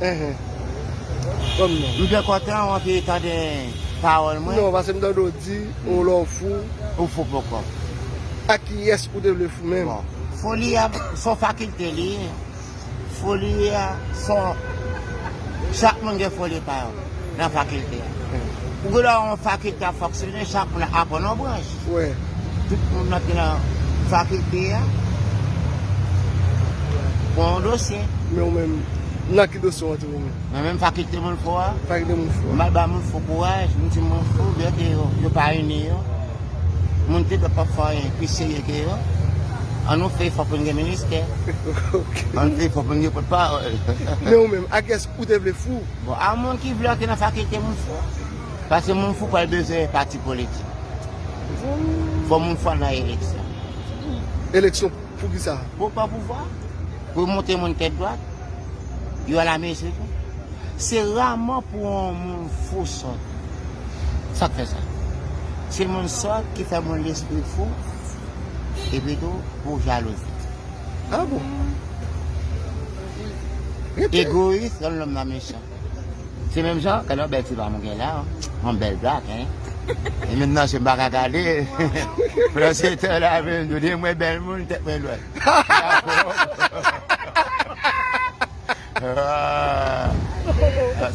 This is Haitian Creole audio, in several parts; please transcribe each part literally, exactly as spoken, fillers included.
Enhen. Kòm non. M byen kontan w anvi tande pawòl mwen. Non, paske m tande w di, ou lè w fou. Ou fou poko. Ak kiyès ou te vle fou menm? Bon, foli a, se yon fakilte li ye. Foli a, se yon, chak moun gen foli pa yo nan fakilte a. Ou gen lè yon fakilte ap fonksyone, chak moun ap aprann yon branch. Wi. Tout moun nan ki nan fakilte a, pran yon dosye. Men ou menm, nan ki dosye w antre ou menm? Mwen menm fakilte moun fou a. Fakilte moun fou a. M al ba moun fou kouraj, m di moun fou, byen ke yo, yo pa ini yo. Moun te dwèt p ap fè anyen pi serye ke yo. Ann nou fè efò pou n gen ministè. Ok. Ann fè efò pou n gen pòtpawòl. Men ou menm, a kiyès ou te vle fou? Bon, a moun ki vle antre nan fakilte moun fou. Paske moun fou pral bezwen pati politik. Fò moun fou al nan eleksyon. Eleksyon pou ki sa? Pou pran pouvwa. Pou monte moun tèt dwat. Yo al amezi tou. Se raman pou yon moun fou sòt. Sa k fè sa? Se moun sòt ki fè moun lespri fou. Epi tou, pou jalouzi. Ah bon? Egoyis, rann lòm nan mechan. Se menm jan, gade yon bèl ti dam ou gen la, yon bèl blak, hein. E menm nan je m pa ka gade. Pandan se tan la, menm, nou di mwen bèl moun, tèt mwen dwèt. Ah.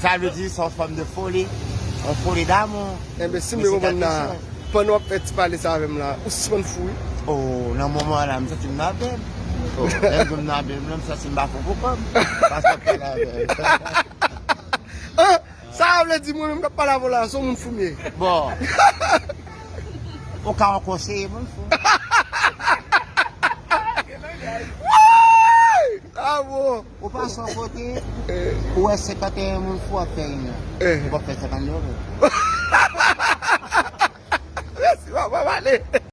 Sa vle di, se yon fòm de foli, yon foli damou. Enben, si m byen konprann la, pandan w ap fè ti pale sa avè m la, ou sispann fou, wi. Oh, nan moman an la, m santi m nan bèl. Oh, lè m di m nan bèl, m santi m pa fou pou kò m. Paske m pale avè l. Ah, sa vle di mwen menm k ap pale avè w la, se yon moun fou m ye. Bon. Ou ka yon konseye moun fou. Woy! Ah bon. Ou pase yon kote, ou wè senkanteyen moun fou ap fè reyinyon. Eh. Ou p ap fè senkanteyen moun. Mèsi, papa, m ale.